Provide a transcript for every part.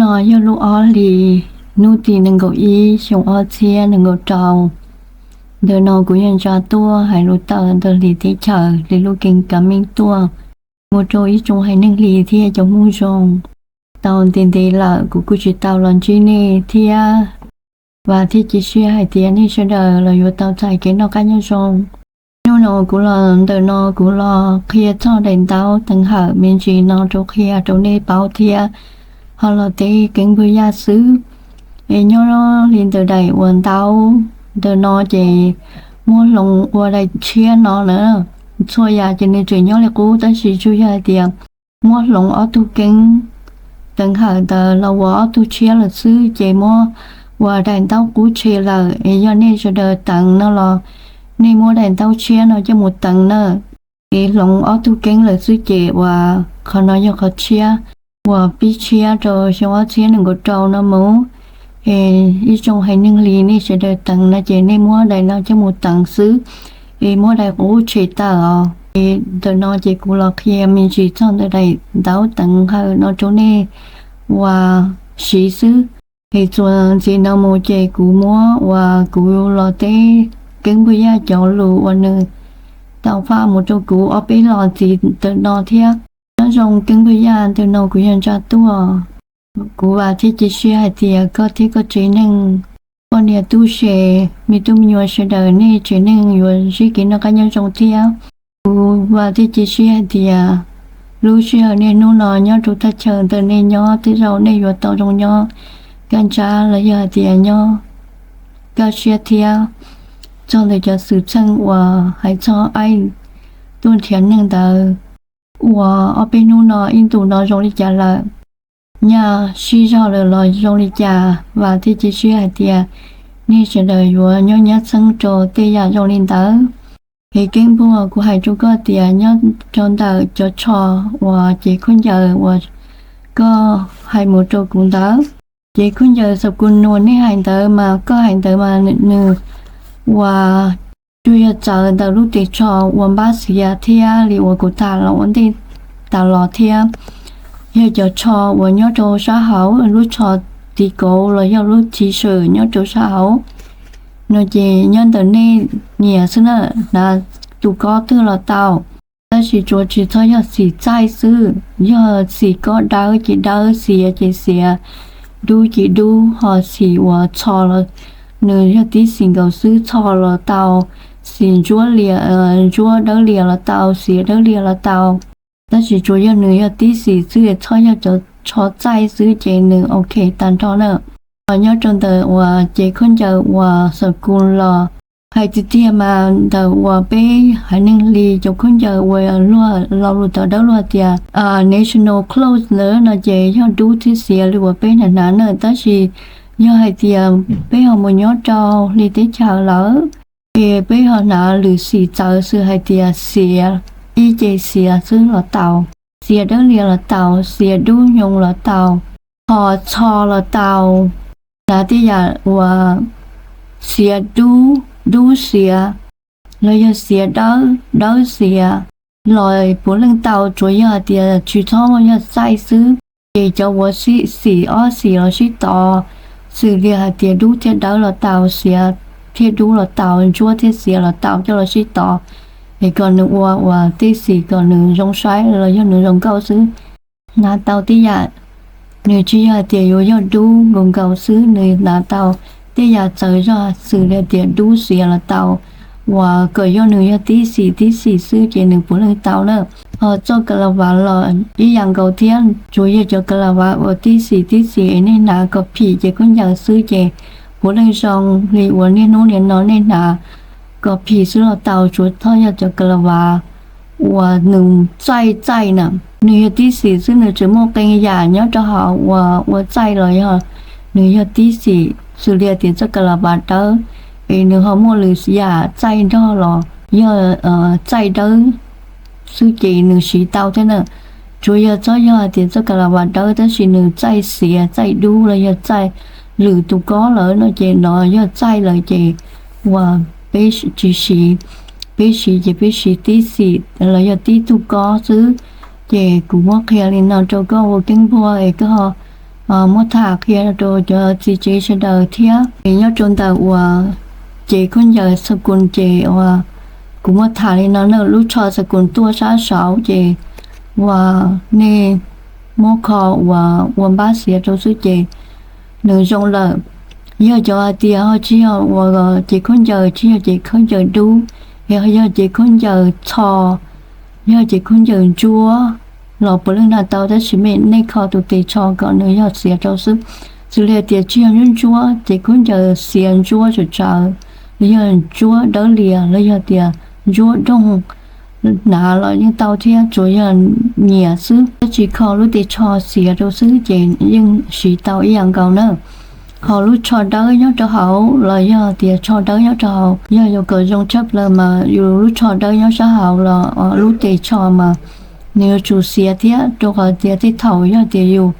No yog lub ob hlis, hnub tim nees nkaum ib xyoo ob txhiab nees nkaum rau. Ntawm no kuv yog Ntsa Tuaj hais lus tawm ntawm hlis teb chaws li lub keeb kav meej tuaj mus rau ib tsoom haiv neeg hli thiab cov Hmoob zoo. Tau ntev ntev lawm kuv kuj tsis tau los ntsib nej thiab. Vam thiab cia siab hais tias nej sawv daws los yuav tau txais kev noj qab nyob zoo. Hnub no kuv los ntawm no kuv los qhia txog daim ntaub teev hawm me ntsis no rau qhia rau nej paub thiab ho los teb keeb npawg Yaj xwb. Es nyob li ntawm daim uas ntaub ntawm no ces muab hloov ua daim tshiab no na. Txhua yam ces nws tseem nyob li qub tab sis tsuas yog hais tias muab hloov ob tug keeb teev hawm ntawd los ua ob tug tshiab lawm xwb ces muab ua daim ntaub qub tshe lawm. Es yog nej sawv daws teev no los nej muab daim ntaub tshiab no coj mus teev na. Es hloov ob tug keeb lawm xwb ces uas qhov no yog qhov tshiab uas pib tshiab rau xyoo ob txhiab nees nkaum rau no mus. Es ib tsoom haiv neeg hli nej sawv daws teev no ces nej muab daim no coj mus teev xwb, es muab daim qub tshe tawm os. Es ntawm no ces kuv los qhia me ntsis txog ntawm daim ntaub teev hawm no rau nej uas siv xwb. Es txuas ntxiv no mus ces kuv muab uas kuv los teb keeb npawg Yaj cov lus uas nws tau faj mus rau kuv ob peb los ntxiv ntawm no thiab. Nyob zoo keeb npawg Yaj, ntawm no kuv yog Ntsa Tuaj. Kuv vam thiab cia siab hais tias koj thiab koj tsev neeg, koj niam tub se, me tub me nyuam sawv daws nej tsev neeg yuav ntsib kev noj qab nyob zoo thiab. Kuv vam thiab cia siab hais tias lub sij hawm niaj hnub no nyob rau thaj chaw ntawm nej nyob tej zaum nej yuav tau zoo nyob kaj ntsab los yog hais tias nyob kaj siab thiab. Txog ntawm cov xwm txheej uas hais txog aib tuaj nrhiav neeg ntawd uas ob peb hnub no ib ntus no zoo li cas lawm, nyaj sib zog lawm los zoo li cas, vam thiab cia siab hais tias nej sawv daws yuav nyob nyab txheeb rau tej yam zoo li ntawd. Es keeb npawg, kuv hais rau koj tias nyob rau ntawm cov tsho uas cev khaub ncaws uas koj hais mus rau kuv ntawd, cev khaub ncaws xab kus nua nej hais ntawd mas koj hais ntawd mas nws uas tsuas yog txawv ntawm lub tes tsho uas npab xiav thiab li uas kuv tham los ua ntej tas los thiab. Yog cov tsho uas nyob rau sab hauv, lub tsho tiv kauv los yog lub tiv swm nyob rau sab hauv no ces nyob ntawm nej nyiam xwb na, hnav tus kob twg los tau. Tab sis tsuas tsis txhob yog xim txaij xwb, yog xim kob dawb ces dawb, xiav ces xiav, dub ces dub, ho xim uas txho los nws yog tib xim nkaus xwb txho los tau, xim ntsuab lias, ntsuab dawb lias los tau, xiav dawb lias los tau. Tab sis tsuas yog nws yog tib xim xwb, txhob yog cov tsho txaij xwb ces nws ok tag nrho na. Ho nyob rau ntawm uas cev khaub ncaws uas xab kus los hais tiag tiag mas ntawm uas peb haiv neeg hli cov khaub ncaws uas luag lo lus tawv dawb luag tias national clothes ntawd no ces yog dub thiab xiav li uas peb hnav hnav na. Tab sis yog hais tias peb ho mus nyob rau hli teb chaws lawm ces peb ho hnav lwm xim txawv xwb hais tias xiav ib ce xiav xwb los tau, xiav dawb lias los tau, xiav dub nyoos los tau, ho txho los tau. Hnav tej yam uas xiav dub, dub xiav, los yog xiav dawb, dawb xiav los puav leej tau, tsuas yog hais tias tsis txhob yog txaij xwb. Ces cov uas xim ob xim los sib tov, xws li hais tias dub thiab dawb los tau, xiav thiab dub los tau, ntsuab thiab xiav los tau coj los sib tov, es kom nws ua uas tej xim kom nws zoo saib los yog nws zoo nkauj xwb. Hnav tau tej yam, nws tsis yog hais tias yuav yog dub nkaus nkaus xwb, nws hnav tau tej yam txawv zog xws li tias dub xiav los tau, uas kom yog nws yog tib xim tib xim xwb ces nws puav leej tau na. Ho txoj ka la vas los ib yam nkaus thiab, tsuas yog cov ka la vas uas tib xim tib xim es nej hnav kom phim ces khaub ncaws xwb ces puav leej zoo li uas niaj hnub niaj no nej hnav kom phim xwb los tau, tsuas txhob yog cov ka la vas uas nws txaij txaij na. Nws yog tib xim xwb, nws tseem muaj qee yam nyob rau hauv uas ua txaij los yog nws yog tib xim, xws li tias txoj ka la vas dawb, es nws ho muaj lwm yam txaij nrog los yog txaij dawb xwb ces nws siv tau thiab na. Tsuas yog txhob yog hais tias txoj ka la vas dawb tab sis nws txaij xiav, txaij dub los yog txaij lwm tus kob lawm no ces no yog txaij lawm ces uas peb tsis siv, peb siv ces peb siv tib xim los yog tib tug kob xwb. Ces kuv muab qhia li no rau koj ua keeb npua es koj ho muab tham qhia rau cov txiv tsev sawv daws thiab. Nyob rau ntawm uas cev khaub ncaws xab kus ces uas kuv muab tham li no na, lub tsho xab kus tuaj sab saud ces uas nej muab kho uas ua npab xiav rau xwb ces nws zoo lawm. Yog cov hais tias ho tsis yog uas cev khaub ncaws, tsis yog cev khaub ncaws dub, es yog cev khaub ncaws txho, yog cev khaub ncaws ntsuab los puav leej hnav tau, tab sis nej kho tus tes tsho kom nws yog xiav rau xwb. Xws li hais tias tsis yog ntsuab ntsuab, cev khaub ncaws xiav ntsuab tsawv tsawv, los yog ntsuab dawb lias, los yog tias ntsuab doog, hnav los yeej tau thiab, tsuas yog nyiam xwb, tab sis kho lub tes tsho xiav rau xwb ces yeej siv tau ib yam nkaus na. Ho lub tsho dawb nyob rau hauv los yog tias tsho dawb nyob rau hauv, yog yuav kom zoo tshaj plaws mas yus lub tsho dawb nyob sab hauv los lub tes tsho mas nws yuav tsum xiav thiab, rau qhov tias tej thaum yog tias yus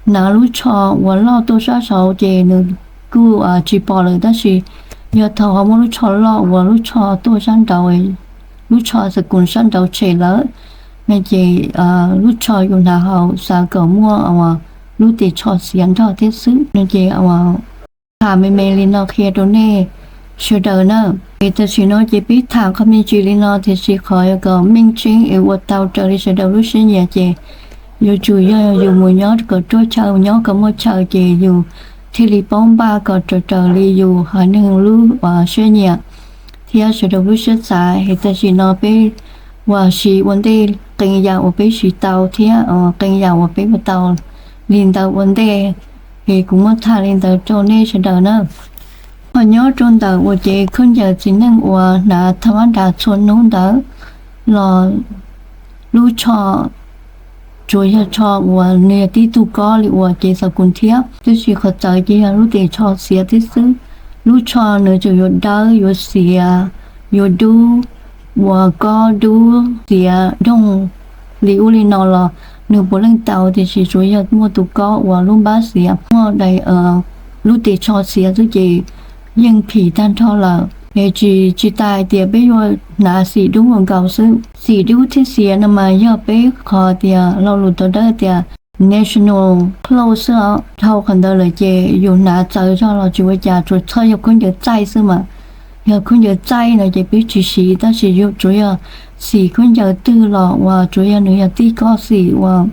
hnav lub tsho uas loj tuaj sab saud ces nws kuj tsis pom lawm, tab sis yog thaum ho muab lub tsho loj uas lub tsho tuaj sab nraud, lub tsho xab kus sab nraud tshem lawm no ces lub tsho yus hnav hauv xav kom muaj lub tes tsho xiav nrog thiab xwb no ces tham me me li no qhia rau nej sawv daws na. Es tam sim no ces peb tham qhov me ntsis li no, tiam sis qhov yuav kom meej tseeb es ua tau raws li sawv daws lub siab nyiam ces yuav tsum yog yus mus nyob kom ruaj chaw, nyob kom muaj chaw ces yus thiaj li paub npaj kom raws raws li yus haiv neeg lub siab nyiam thiab sawv daws lub siab xav. Es tam sim no peb uas siv ua ntej qee yam uas peb siv tau thiab qee yam uas peb ua tau li ntawd ua ntej, es kuv muab tham li ntawd rau nej sawv daws na. Ho nyob rau ntawm uas cev khaub ncaws txiv neej uas hnav thaj mab das txhua hnub ntawd los lub tsho tsuas yog tsho uas nws yog tib tug kob li uas cev xab kus thiab, tab sis qhov txawv ces yog lub tes tsho xiav thiab xwb. Lub tsho nws tsuas yuav dawb, yuav xiav, yuav dub, uas kob dub xiav doog li ub li no los nws puav leej tau, tiam sis tsuas yog muaj tus kob uas lub npab xiav, muaj daim lub tes tsho xiav xwb ces yeej phim tag nrho lawm. Es tsis, tsis tas hais tias peb yuav hnav xim dub nkaus xwb. Xim dub thiab xiav no mas yog peb qhov tias lo lus tau dawb tias national clothes xwb os. Dhau qhov ntawd lawm ces yus hnav txawv zog los tsis ua cas, tsuas txhob yog khaub ncaws txaij xwb mas. Yog khaub ncaws txaij no ces peb tsis siv, tab sis yus tsuas yog xim khaub ncaws twg los uas tsuas yog nws yog tib kob xim uas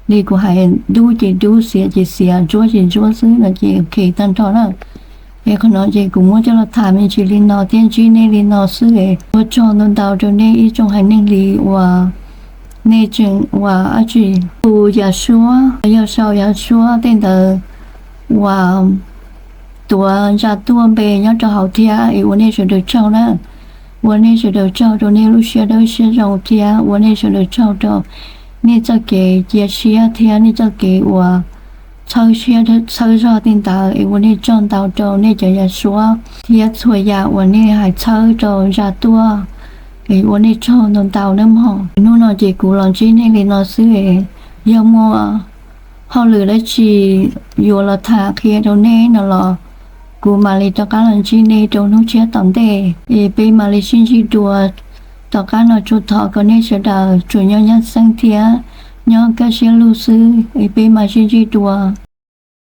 li kuv hais, dub ces dub, xiav ces xiav, ntsuab ces ntsuab xwb no ces ok tag nrho na. Es qhov no ces kuv muab coj los tham me ntsis li no thiab ntsib nej li no xwb es ua tsaug ntau ntau rau nej ib tsoom haiv neeg li uas nej tseem uas ab tsi hu yav suab, yog sau yav suab tej ntawd uas tuav ntsa tuaj npe nyob rau hauv thiab es ua nej sawv daws tsaug na. Ua nej sawv daws tsaug rau nej lub siab dawb siab zoo thiab ua nej sawv daws tsaug rau nej txoj kev cia siab thiab nej txoj kev uas txhawb siab txhawb zog tej ntawd es ua nej tsaug ntau rau nej cov yav suab thiab txhua yam uas nej hais txhawb rau ntsa tuaj es ua nej tsaug ntau ntau nawb mog. Hnub no ces kuv los ntsib nej li no xwb es yog muaj hauj lwm dab tsi yuav los tham qhia rau nej no los kuv mam li rov qab los ntsib nej rau hnub tshiab tom ntej es peb mam li sib ntsib dua. Tom qab no tsuas thov kom nej sawv daws tsuas nyob nyab xeeb thiab nyob kaj siab lug xwb es peb mam sib ntsib dua.